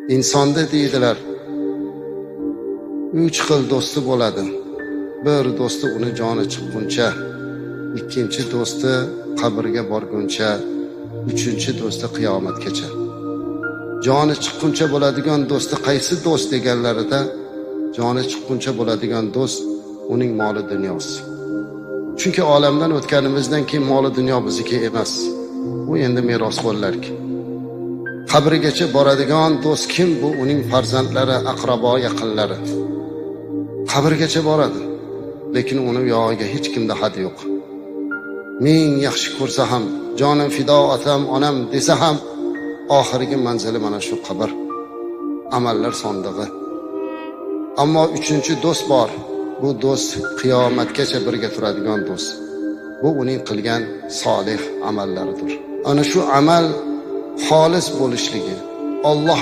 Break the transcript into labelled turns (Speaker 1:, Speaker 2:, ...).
Speaker 1: Insonda deydilar, 3 xil do'sti bo'ladi. Bir do'sti uni joni chiqquncha, ikkinchi do'sti qabrga borguncha, uchinchi do'sti qiyomatgacha. Joni chiqquncha bo'ladigan do'sti qaysi do'st deganlarida, joni chiqquncha bo'ladigan do'st uning moli dunyosi. Chunki olamdan o'tganimizdan keyin moli dunyo bizniki emas. U endi merosxo'rlarki. Qabrigacha boradigan do'st kim? Bu uning farzandlari, aqrabo, yaqinlari. Qabrgacha boradi, lekin uni yog'iga hech kimda had yo'q. Ming yaxshi ko'rsa ham, jonim fido otam, onam desa ham, oxirgi manzili mana shu qabr. Amallar sondig'i. Ammo uchinchi do'st bor. Bu do'st qiyomatgacha birga turadigan do'st. Bu uning qilgan solih amallaridir. Ana shu amal xolis bo'lishligi, Alloh